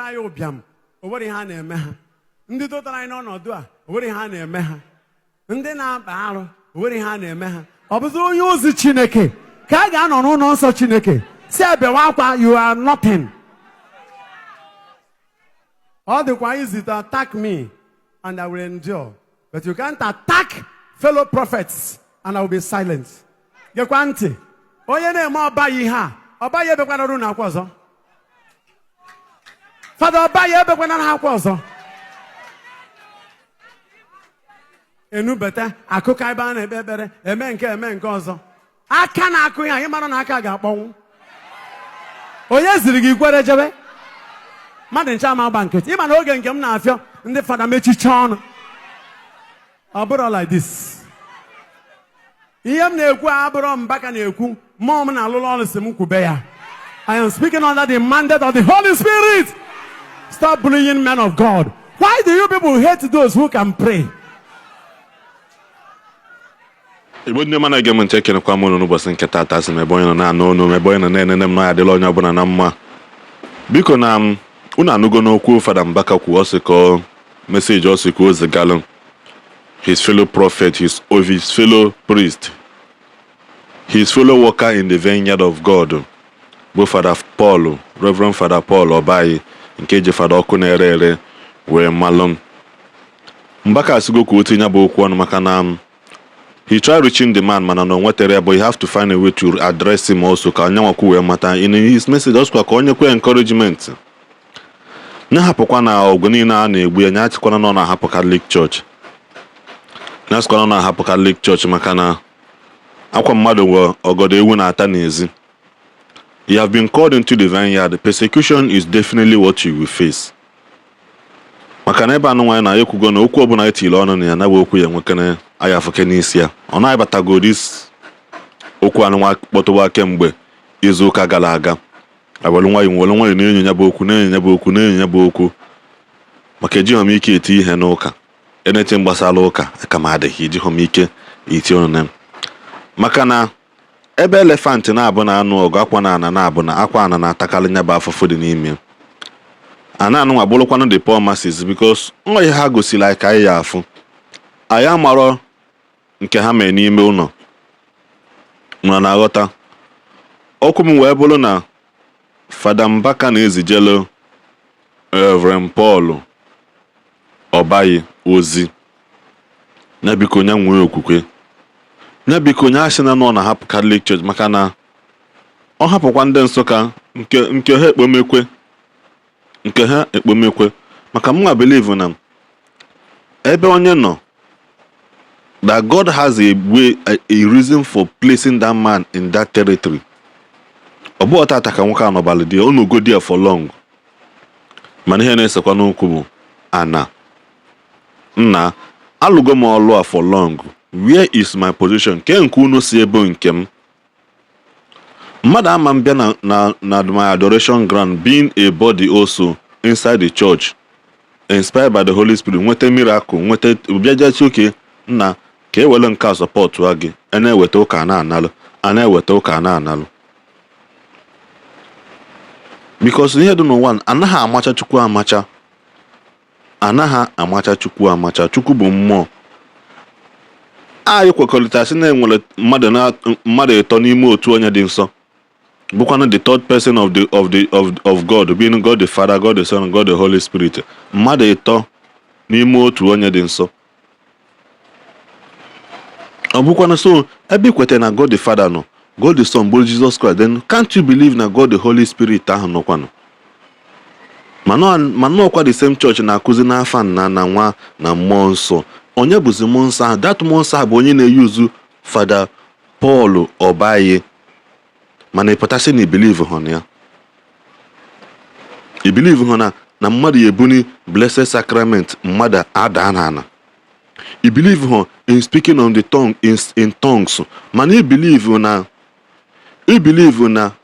anyị ụbịam, o nwere ihe a na-eme ha. Ndị dotara anyị n'ọnọdụ a, o nwere ihe a na-eme ha. Ndị na-akpa arụ, o nwere ihe a na-eme ha. Ọ bụzi onye ozi Chineke ka a ga-anọ n'ụlọ nsọ Chineke si ebewa akwa, you are nothing. Ọ dịkwa easy to attack me and I will endure, but you can't attack fellow prophets and I will be silent. Gekwa ntị, onye na-eme ọbaghị ihe a, ọbaghị ebekwana unu akwa ọzọ. Fada ọbaghị ebekwana ha akwa ọzọ. Enubata akụkọ ebe a na-ekpe ekpere, eme nke eme nke ọzọ, aka na-akụ ya, anyị mara na aka ga-akpọnwụ. Onye ziri gị kwere jebe mmadụ nche ama agba nkịtị? Ịma na oge nke m na-afịọ ndị fada mechicha ọnụ, ọ bụrụ like this. Ihe m na-ekwu abụrụ Mbaka na-ekwu, mmụọ m na-alụlụ ọrụ si m kwube ya. I am speaking under the mandate of the Holy Spirit. Stop bullying men of God. Why do you people hate those who can pray? Igbo ndị ọma na-ege m ntị, ekenekwa m unu n'ụbọchị nke taata. Sị m ebe onye nọ na-anụ olu m, ebe onye nọ na-enene m, na adịla onye ọbụla na mma. Biko, na m unu anụgo n'okwu Fada Mbaka kwuo. Ọ sị ka ọ message, ọ sị ka o zigalụ his fellow prophet, his fellow priest, his fellow worker in the vineyard of God, bụ Fada Paul, Reverend Fada Paul Obayi, nke eji Fada Ọkụ Na-ere Ere wee malụ. Mbaka asịgo ka o tinye bụ okwu ọnụ, maka na he tried reaching the man, mana na o nwetara ya, but you have to find a way to address him also, ka onye nwakwu wee mata. In his message, ọ sịkwa ka onye kwe encouragement, nye hapụkwa na ọgụ niile a na-egbu ya, nye achịkwana na ọ na-ahapụ Catholic Church, nye asịkwana na ọ na-ahapụ Catholic Church, maka na akwa mmadụ nwe ọgọdọ ewu na-ata n'ezi. You have been called into the vineyard. Persecution is definitely what you will face, maka na ebe anụ nwaanyị na ekwugo na okwu ọbụla etiri ọnụ na ya na bụ okwu ya nwekene anya afụke n'isi ya. Ọ na-abatago this okwu anụnwa kpọtụwa kemgbe izu ụka gara aga. Awelu nwayọ, welu nwayọ na-enyo ya bụ okwu, na-enyo ya bụ okwu, na-enyo ya bụ okwu, maka ejighọ m ike eti ihe n'ụka. Anything gbasara ụka aka m adịghị, ejighọ m ike eti ọnụ na, maka na ebe elephant na-abụ na anụ ọgụ, akwa na ana na-abụ na akwa ana na-atakarị ya bụ afụfụ dị n'ime ana anụnwa, bụrụkwanụ the poor masses, because nwa ihe ha gosiri anyị ka anyị ya afụ, anyị amarọ nke ha mee n'ime ụlọ mana na-aghọta okwu m wee bụrụ na Fada Mbaka na-ezijelu Reverend Paul Obayi ozi ya, biko nya nwee okwukwe ya, biko nya asị na nọ na-ahapụ Catholic Church, maka na ọ hapụkwa ndị Nsụka nke ha ekpomekwe, nke ha ekpomekwe, maka mụnwa believe na ebe onye nọ, that God has a way, a reason for placing that man in that territory. Ọ bụghị tata ka nwoke a nọbalị dị, ọ nọgo there for long. Mana ihe na-esekwa n'okwu bụ ana nna alụgo m ọlụ a for long. Where is my position? Ke nke unu si ebe nke m mmadụ ama m bịa na my adoration ground, being a body also inside the church, inspired by the Holy Spirit, nweta miracle, nweta bịajachi oke nna ka e were nke a support gị. A na-eweta ụka na-analụ, a na-eweta ụka na-analụ, because ihe dị n'ụwa, anaghị amacha Chukwu amacha, anaghị amacha Chukwu amacha. Chukwu bụ mmụọ. Anyị kwekọrịta sị na enwere mmadụ na mmadụ ịtọ n'ime otu onye dị nsọ, bụkwanụ the third person of the of the of, of God, being God the Father, God the Son, God the Holy Spirit. Mmadụ ịtọ n'ime otu onye dị nsọ. Ọ bụkwanụ so ebe ikweta na God the Father nọ, God the Son bụrụ Jesus Christ, then can't you believe na God the Holy Spirit ahụ nọkwanụ? Mana ọkwa the same church na-akụzi n'afa Nna na Nwa na Mmụọ Nsọ. Onye bụzi Mmụọ Nsọ ahụ? That Mmụọ Nsọ ahụ bụ onye na-eyuzu Fada Paul Obayi, mana ịpụtasị na i believe hụ na ya, i believe hụ na mmadụ ya ebuni Blessed Sacrament, mmadụ ada n'ala. I believe hụ in speaking on the tongue, in tongues, mana i believe na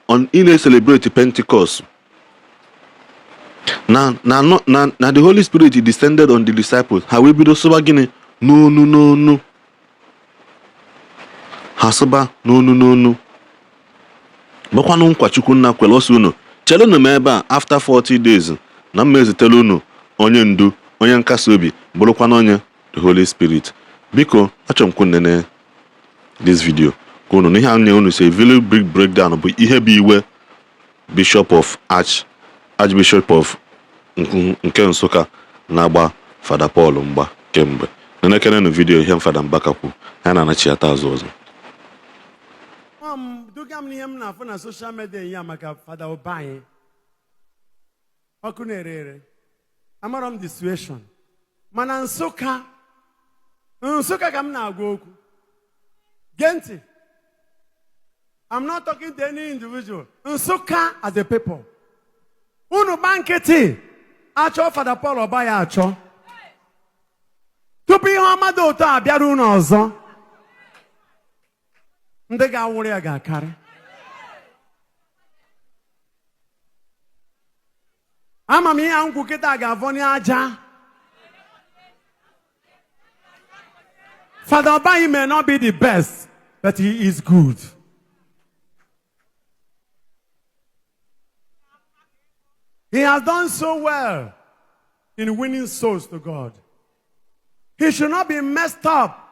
on ị na-celebrate Pentecost, na the Holy Spirit descended on the disciples, ha wee bido sụba gịnị n'onu n'onu, ha sụba n'onu n'onu. Bụkwanụ nkwa Chukwu Nna kwere ọsọ unu, cherenụ m ebe a, after 40 days Na mma ezitela unu onye ndu, onye nkasi obi, bụrụkwana onye the Holy Spirit. Biko, achọrọ m ka unu nene this video ka unu n'ihe anya unu si very big breakdown bụ ihe bụ iwe Bishop of Archbishop of nke Nsụka na-agba Fada Paul mgba kemgbe. Nenekenenu video ihe Fada Mbaka kwu ya na-anachiata azụ ọzọ. Duga m n'ihe m na-afụ na social media ya maka Fada Obanyi ọkụ na-ere ere. Amarọ m the situation, mana Nsụka, Nsụka ka m na-agwa okwu. Gee ntị, I'm not talking to any individual. Nsụka as a people, unu gba nkịtị achọ Fada Paul Obanyi achọ tupu ihe ọma dị ụtọ abịara unu ọzọ. Ndị ga-awụrụ ya ga-akarị. Ama m ihe a nkwụ kịta ga-avọ n'aja. Fada Obanyi may not be the best, but he is good. He has done so well in winning souls to God. He should not be messed up.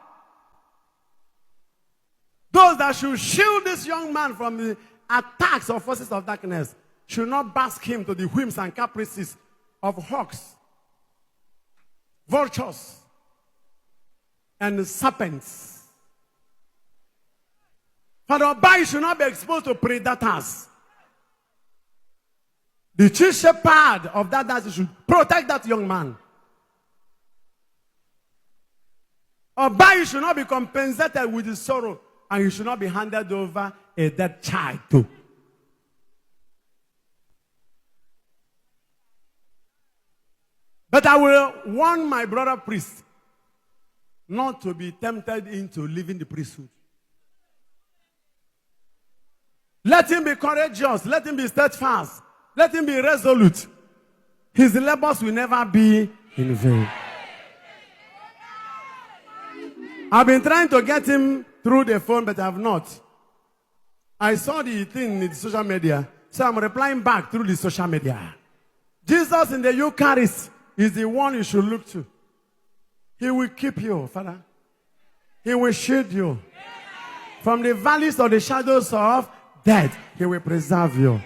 Those that should shield this young man from the attacks of forces of darkness should not bask him to the whims and caprices of hawks, vultures, and serpents. Father Obanyi should not be exposed to predators. The chief shepherd of that diocese should protect that young man. Obanyi should not be compensated with his sorrow, and he should not be handed over a dead child to. But I will warn my brother priest not to be tempted into leaving the priesthood. Let him be courageous. Let him be steadfast. Let him be resolute. His labors will never be in vain. I've been trying to get him through the phone, but I have not. I saw the thing in the social media, so I'm replying back through the social media. Jesus in the Eucharist is the one you should look to. He will keep you, Father. He will shield you. From the valleys of the shadows of death, he will preserve you.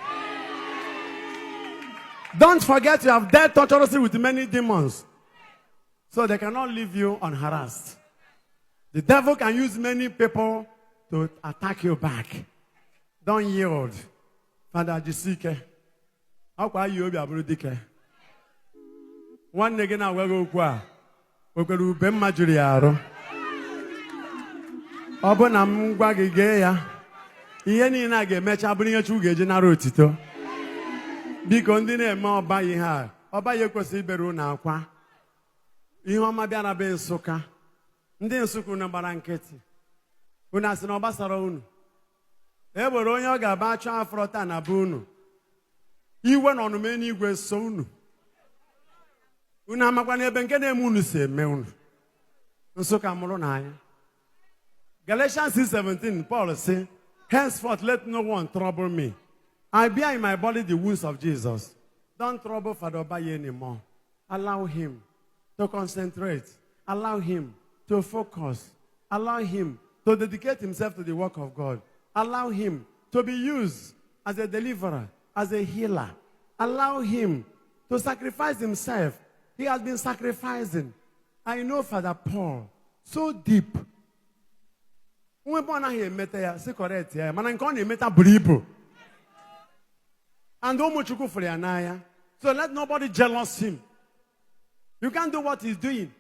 Don't forget you have dealt torturously with many demons, so they cannot leave you unharassed. The devil can use many people to attack you back. Don't yield. Father, jisike. Akwa yi obi abụrụ dike. Nwanne gị na-agwa gị okwu a, o kwere ube mma juru ya arụ. Ọ bụ na m gwa gị gee ya, ihe niile a ga-emecha bụrụ ihe Chukwu ga-eji nara otito. Biko, ndị na-eme ọba ihe a, ọba ya ekwesịghị ibere unu akwa. Ihe ọma bịara be Nsụka. Ndị Nsụka, unu gbara nkịtị. Unu asị na ọ gbasara unu. E were onye ọ ga-aba achọ afọrọ taa na be unu. Iwe na ọnụma eluigwe so unu. Unu amakwa n'ebe nke na-eme unu si eme unu. Nsụka, mụrụ n'anya. Galatians 6:17, Paul say, "Henceforth let no one trouble me. I bear in my body the wounds of Jesus." Don't trouble Father Obayi anymore. Allow him to concentrate. Allow him to focus. Allow him to dedicate himself to the work of God. Allow him to be used as a deliverer, as a healer. Allow him to sacrifice himself. He has been sacrificing. I know Father Paul so deep. Nwebe ọ naghị emeta ya si correct ya, mana nke ọ na-emeta buru ibu. And ụmụ Chukwu fụrụ ya n'anya. So let nobody jealous him. You can't do what he's doing.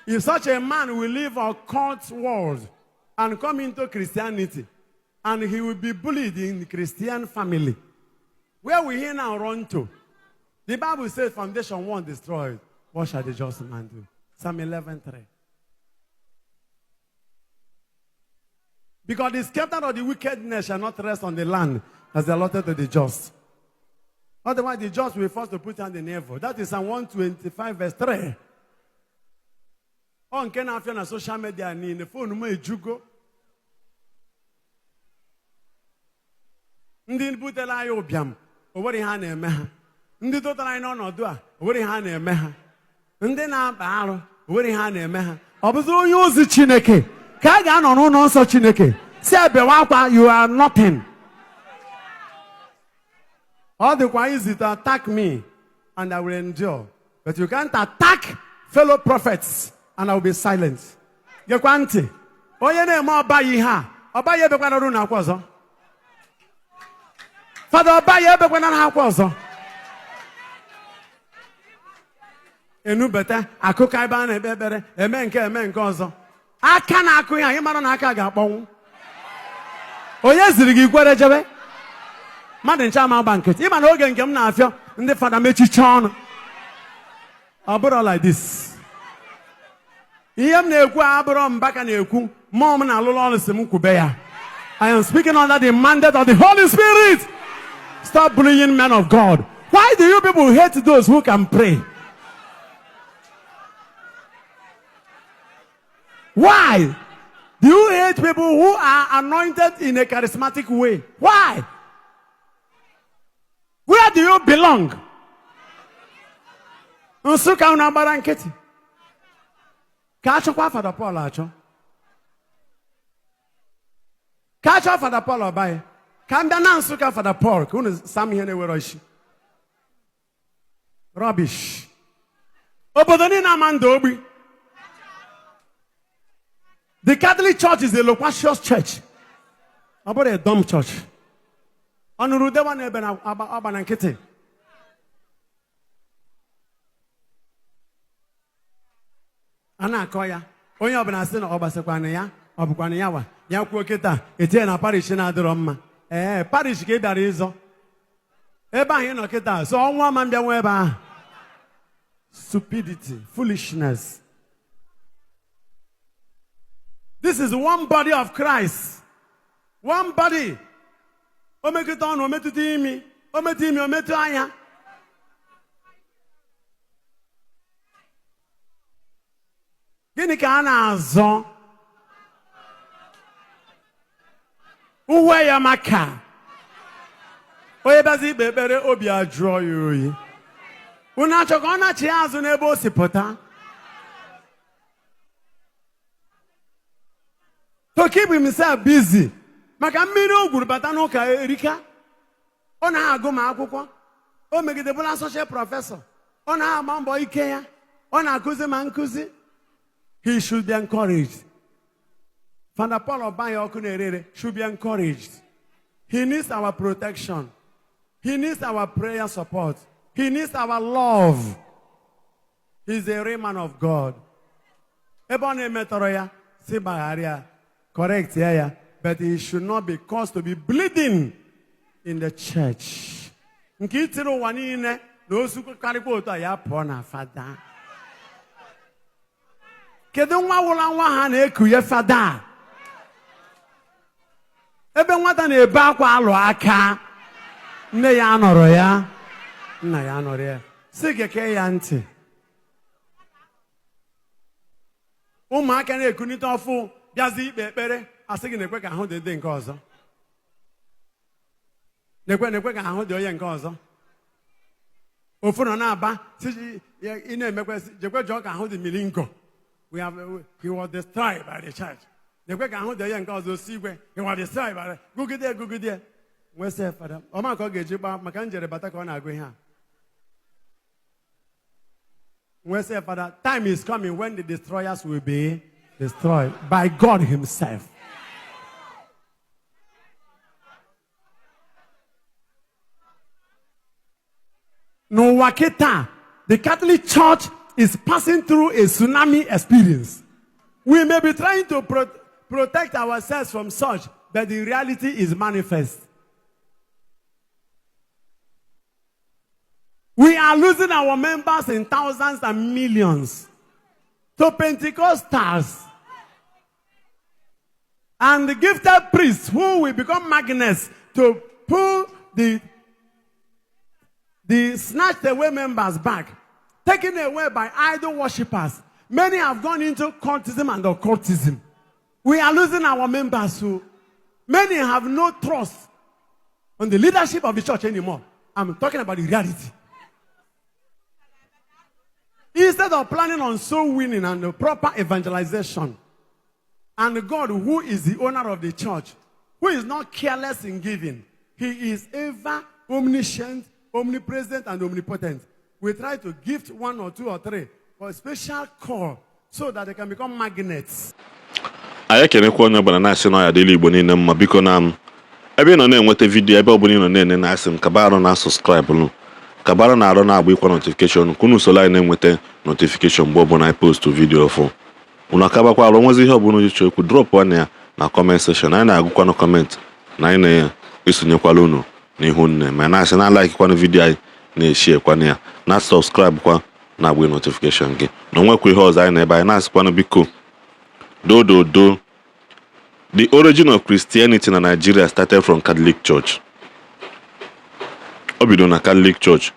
If such a man will leave our occult world and come into Christianity, and he will be bullied in the Christian family, where will he now run to? The Bible says, "Foundation one destroyed. What shall the just man do?" Psalm 11:3. Because the scepter of the wickedness shall not rest on the land as allotted to the just. Otherwise, the just will be forced to put hand in evil. That is Psalm 125, verse 3. Ọ nke na-afịa na social media niile, phone m ejugo. Ndị butere anyị ụbịam, o nwere ihe a na-eme ha. Ndị dotara anyị n'ọnọdụ a, o nwere ihe a na-eme ha. Ndị na-akpa arụ, o nwere ihe a na-eme ha. Ọ bụzi onye ozi Chineke ka a ga-anọ n'ụlọ nsọ Chineke si ebewe akwa, you are nothing. Ọ dịkwa easy to attack me and I will endure, but you can't attack fellow prophets and I will be silent. Gekwa ntị, onye na-eme ọba ya ihe a, ọba ya ebekwana uru na akwa ọzọ. Fada ọba ya ebekwana ha akwa ọzọ. Enubata akụkọ ebe a na-ekpe ekpere, eme nke, eme nke ọzọ. Aka na-akụ ya, anyị mara na aka ga-akpọnwụ. Onye ziri gị kwere jebe? Mmadụ nche ama agba nkịtị. Ịma na oge nke m na-afịọ ndị fada mechicha ọnụ, ọ bụrụ like this. Ihe m na-ekwu abụrụ Mbaka na-ekwu, mmụọ m na-alụlụ ọrụ si m kwube ya. I am speaking under the mandate of the Holy Spirit. Stop bullying men of God. Why do you people hate those who can pray? Why do you hate people who are anointed in a charismatic way? Why? Where do you belong? Nsụka unu agbara nkịtị ka achọkwa Fada Paul, achọ ka achọ Fada Paul ọbaghị ka m bịa na Nsụka. Fada Paul, ka unu sam ihe na-ewere isi rubbish. Obodo niile ama ndụ ogbi. The Catholic Church is a loquacious church. Ọ bụrụ a dumb church. Ọ nụrụ udewa na ebe na agba na nkịtị. A na-akọ ya, onye ọbụla sị na ọ gbasakwana ya, ọ bụkwana ya wa ya kwuo kịta etinye na parish na-adịrọ mma. Ee, parish ka ị bịara ịzọ ebe ahụ ị nọ kịta, so ọnwa ma mbịa nwa ebe ahụ. Stupidity, foolishness. This is one body of Christ, one body. O metụta ọnụ, o metụta imi, o metụ imi, o metụ anya. Gịnị ka a na-azọ uwe ya? Maka onye bịazi ikpe ekpere, obi ajụọ ya oyi. Unu achọ ka ọ na-achị ya azụ n'ebe o si pụta? To keep himself busy, maka mmiri o gwuru bata n'ụka erika. Ọ na-agụ ma akwụkwọ, o megidebụla associate professor. Ọ na-agba mbọ ike ya, ọ na-akụzi ma nkụzi. He should be encouraged. Father Paul Obayi ọkụ na-ere ere should be encouraged. He needs our protection. He needs our prayer support. He needs our love. He's a real man of God. Ebe ọ na-emetọrọ ya, si gbaghara ya, correct ya ya, but he should not be caused to be bleeding in the church. Nke itiri ụwa niile na ozu karịkwa otu a ya pụọ na fada. Kedu nwa wụla nwa ha na-ekunye fada? Ebe nwata na-ebe akwa alụ aka, nne ya nọrọ ya, nna ya nọrọ ya, si keke ya ntị. Ụmụaka na-ekunite ọfụ bịazi ikpe ekpere, asị gị na-ekwe ka ahụ dị ndị nke ọzọ, na-ekwe na-ekwe ka ahụ dị onye nke ọzọ. Ofu nọ na-aba si ị na-emekwe, jekwe jụọ ka ahụ dị milingo. We have he was destroyed by the church. Na-ekwe ka ahụ dị onye nke ọzọ osi igwe. He was destroyed by the gụgide gụgide. Wee sị fada ọma ka ọ ga-eji gbaa maka njere bata ka ọ na-agụ ihe a. Wee sị fada, time is coming when the destroyers will be destroyed by God himself. N'ụwa kịta, the Catholic Church is passing through a tsunami experience. We may be trying to protect ourselves from such, but the reality is manifest. We are losing our members in thousands and millions to Pentecostals and the gifted priests who will become magnets to pull the snatched away members back, taken away by idol worshippers. Many have gone into cultism and occultism. We are losing our members who many have no trust. on the leadership of the church anymore. I'm talking about the reality. Instead of planning on soul winning and the proper evangelization, and God, who is the owner of the church, who is not careless in giving, he is ever omniscient, omnipresent, and omnipotent. We try to gift one or two or three for a special call so that they can become magnets. Anyị ekenekwa onye ọbụla na-asị na ọ ya adịla Igbo niile mma. Biko, na m ebe ị nọ na-enweta video, ebe ọbụla ị nọ na-ene, na-asị m kaba arụ na subscribe nụ, kabara na arụ na-agba ịkwa notification, ka unu soro anyị na-enweta notification mgbe ọbụla anyị post video ọfụ. Unu akabakwa arụ nwezi ihe ọbụla uche okwu, drop na ya na comment section. Anyị na-agụkwanụ comment na anyị na-esonyekwala unu n'ihu nne ma na-asị na like kwanụ video anyị, na-eshie kwanụ ya, na subscribe kwa, na-agba notification gị na onwekwa ihe ọzọ anyị na ebe anyị na-asịkwanụ. Biko, do do do. The origin of Christianity na Nigeria started from Catholic Church. O bido na Catholic Church,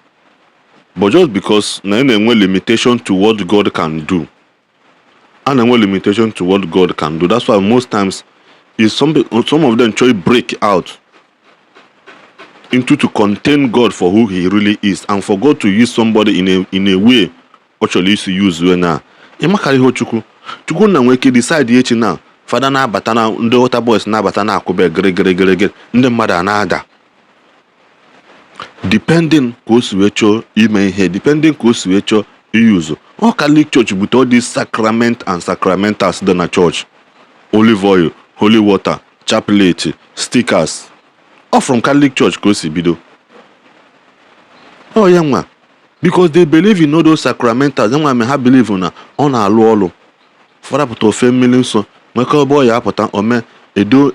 but just because na ị na-enwe limitation to what God can do, a na-enwe limitation to what God can do. That's why most times is some of them try break out into to contain God for who he really is and for God to use somebody in a way ọ chọrọ isi use wee na ịmakara ihe. Chukwu, Chukwu na nwee ike decide echi na fada na-abata na ndị altar boys na-abata na-akwụbe gịrịgịrịgịrị, ndị mmadụ a na-ada, depending ka o si wee chọọ ime ihe, depending ka o si wee chọọ iyuzu. Ọ Catholic Church bute all these sacrament and sacramentals dị na church: olive oil, holy water, chaplet, stickers. Ọ from Catholic Church ka o si bido. Ọ ya nwa, because they believe in all those sacramentals. Nwa me ha believe na ọ na-alụ ọlụ. Fọdụ pụta ofe mmiri nsọ, nwekọ ebe ọ ya apụta ome edo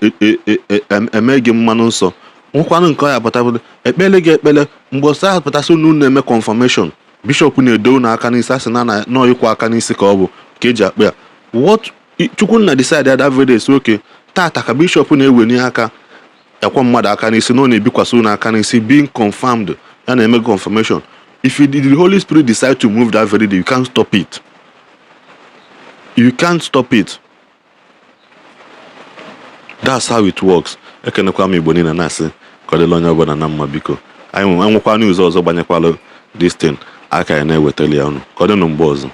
eme gị mmanụ nsọ, nwekwanụ nke ọ ya apụta ekpele gị ekpele. Mgbe ọsọ ahụ pụtasị, unu na-eme confirmation, bishọp na-edo unu aka n'isi, asị na nọọ ịkwụ aka n'isi ka ọ bụ ka eji akpa ya. What Chukwunna decide that very day, okay, tata ka bishọp na-eweni aka ekwe mmadụ aka n'isi, na ọ na-ebikwasị unu aka n'isi, being confirmed, ya na-eme confirmation. If you, the Holy Spirit decide to move that very day, you can't stop it, you can't stop it. That's how it works. Ekenekwa m Igbo niile, na-asị ka ọ dịla onye ọbụla na mma. Biko, anyị nwekwa news ọzọ gbanyekwalụ this thing aka ya na-ewetali ya unu. Ka ọ dịnụ mgbe ọzọ.